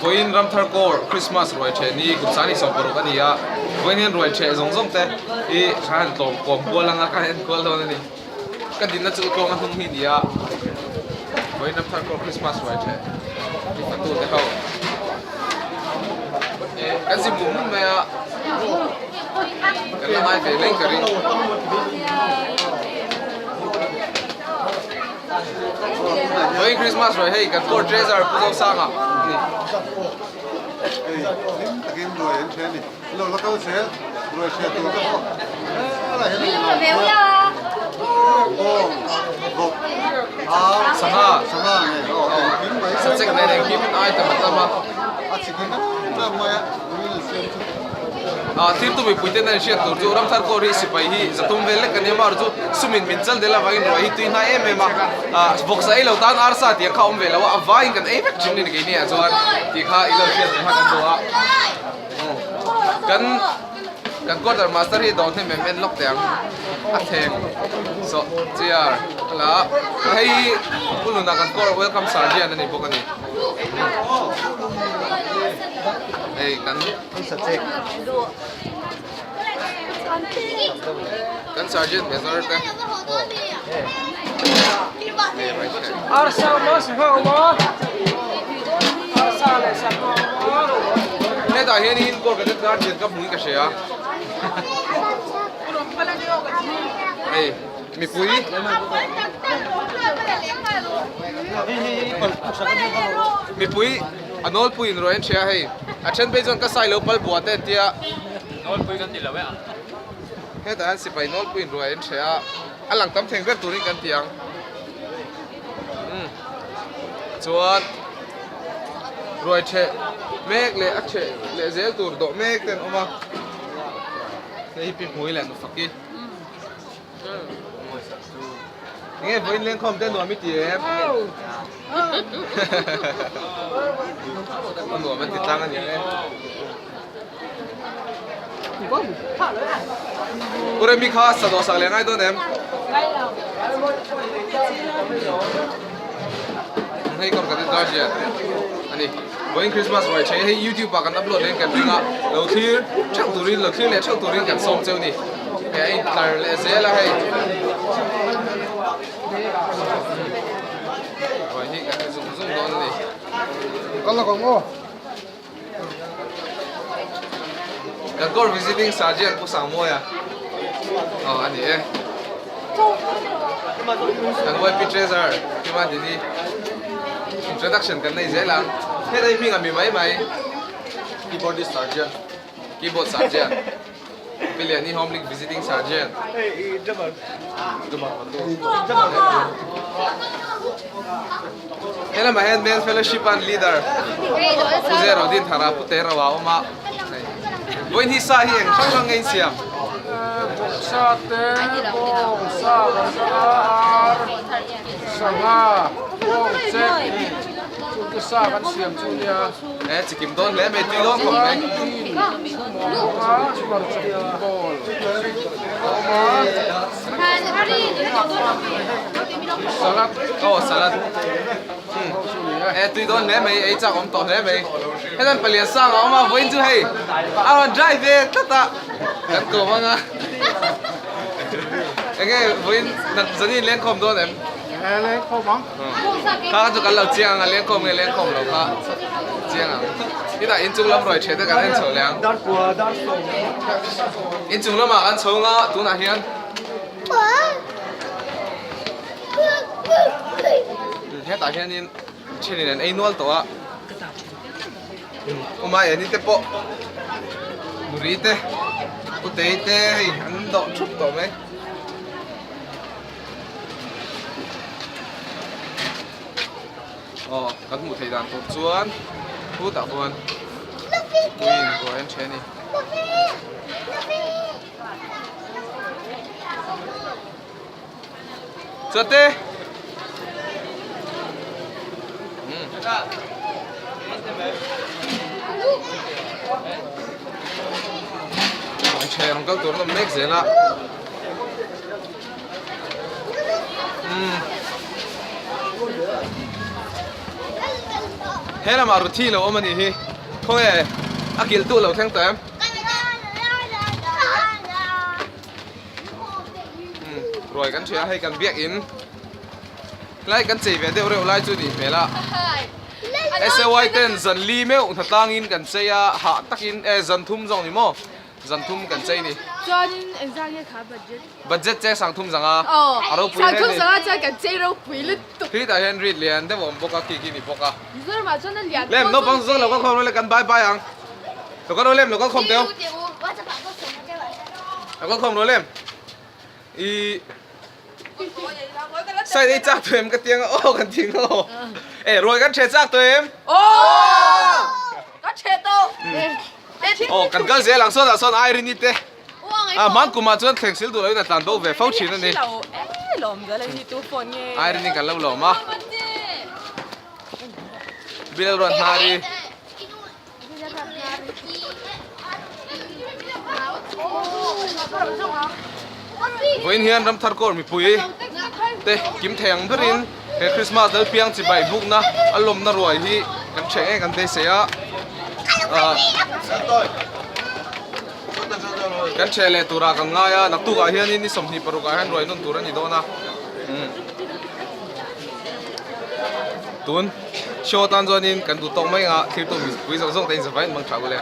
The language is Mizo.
Vawiin Ramthar Corps Christmas ruai ṭheh ni kum sani 60 a ni a, vawiin hian ruai ṭheh zawng zawng te hi ka han tlawm kawm kual anga ka han en kual dawn a ni. Ka dinna chu tluanga hnung hi a ni a, vawiin Ramthar Corps Christmas ruai ṭheh ni fatu te ho kan zim mum mum mai a, kan la ngai ve leng ka ring. Vawiin Christmas ruai hei kan court treasurer Pu Zosanga a ni. Hei hlim takin ruai an hre a ni. Lo la kal zel ruai hre tur te pawh helai hian a ni lo bawng bawk ar sangha sangha nen aw engkim mai sachek nen engkim item a tam a. A chi kim em em mai a ruin an siam chu. Ah thirtu mipui ten an hriat tur chu Ramthar Corps hi sipai hi zatum vel lek kan nia amaherawh chu sumin min chal del avangin ruai hi tui hnai em em a, ah vawksa ei lo tan arsa tih ang kha a awm ve lo a, a vaiin kan ei vek thin a ni keini ah chuan tih kha i lo hriat ve kha kan duh a. Kan kan quarter master hi dawr hnem em en lawk teh ang a thleng sawh chair a la a hei hi Pu Luna kan corps welcome sergeant a ni bawk a ni. Hei kan kan sergeant major te hetah hianin court cadet guardian ka hmuin ka hria hei mipui mipui A nawlpui in ruai an hria hei. A then phei chuan ka sai lo pal bua te an tia. Nawlpui kan ti lo e a. Hetah hian sipai nawlpui in ruai an hria a, a lang tam thleng ber turin kan ti ang. Umm chuan ruai theh mek leh a theh leh zel tur dawh mek te an awm a. Hei hi pi hmui leh nufaki. Enge vawiin lengkhawm te nuam i ti em? A nuam an ti tlang a ni ang e. Pu Remi kha sa dawh sak leh ngai dawn em? Hei kawr ka ti guardian a ni. Vawiin Christmas ruai ṭhei hei YouTube ah kan upload leh in kan ring a, lo thlir ṭheuh turin lo thlir leh ṭheuh turin kan sawm cheu ni. Hei a intlar leh zel a hei. Ruai hi kan ti zung zung dawn a ni. Kal la kawng aw. Kan court visiting sergeant Pu Sangmawia aw a ni e. Kan YP treasurer Kima Dini introduction kan nei zel ang. Helai hming a mi mai mai. Keyboardist sergeant. Keyboard sergeant. Piliani Home League visiting sergeant. Helamah hian Men Fellowship an leader Pu Zero Din Thara Pu Te Rau a awm a. Vawiin hi sa hi eng hrang hrang nge in siam? Vawksa te, bawngsa, ar, sangha, bawngchek, chungte sa kan siam chu nia. E chikim dawn hle mai, tui dawn khawp mai. Aw salad E tui dawn hle mai, ei chak awm tawh hle mai. Hetan palian sang a awm a, vawiin chu hei a rawn drive ve tlat a, kan kawm ang a. Enge vawiin zanin lengkhawm dawn em? Lengkhawm ang. Kha kha chu kan lo chiang ang a, lengkhawm nge lengkhawm lo kha chiang ang. Hetah inchung lam ruai ṭhiah te kan en chho leh ang. Inchung lamah kan chho nga tunah hian. Hetah hianin ṭhenin an ei nual tawh a. Uma eni te pawh Nuri te Utei te hei an dawh ṭhup tawh mai. Aw kan hmuh theih dan tur chuan khutah khuan puiin ruai an ṭhe a ni. Chuate An ṭhe ang kal tur an awm mek zel a. He lamah Ruthi lo awm a nih hi. Khawnge a kilh duh lo thleng tawh em? Ruai kan hria hei kan biakin lai kan chei ve deuh reuh lai chu nih hmel a. SAY ten zan li meuh hnatlangin kan chei a hah takin e zan thum zawng ni maw zan thum kan chei ni. Chuanin engzah nge kha budget? Budget che sang thum zanga a ropui hle ni. Sang thum zanga chuan kan chei ropui lutuk. Khitah hian rit lian deuh a awm bawk a khi khi ni bawk a. Mizoramah chuan a lian Lem naupang zawk lo kal khawm rawh le kan bye bye ang. Lo kal rawh lem lo kal khawm teu. Lo kal khawm rawh lem. I side ei chak tawh em ka tiang a aw kan ti ang aw. E ruai kan ṭhe chak tawh em? Aw! Ka ṭhe tawh. Aw kan kal zel ang sawn ah sawn Irene-i te. A hman kumah chuan thleng sil duh loin a tlan bo ve fo thin a ni. Irene-i kan lo lawm a. Bill ruan hnari. Vawiin hian Ramthar Court mipui te kim thei ang berin he Christmas lal piang chibai bukna a lawmna ruai hi kan ṭheh ngei kan beisei a ah kan ṭheh leh turah kan ngai a naktukah hianin ni 26 ah hian ruai nawn tur a ni dawn a tun. Show atan chuanin kan duh tawk mai anga thlir tu mipui zawng zawng te in zavai an hmang tha ule.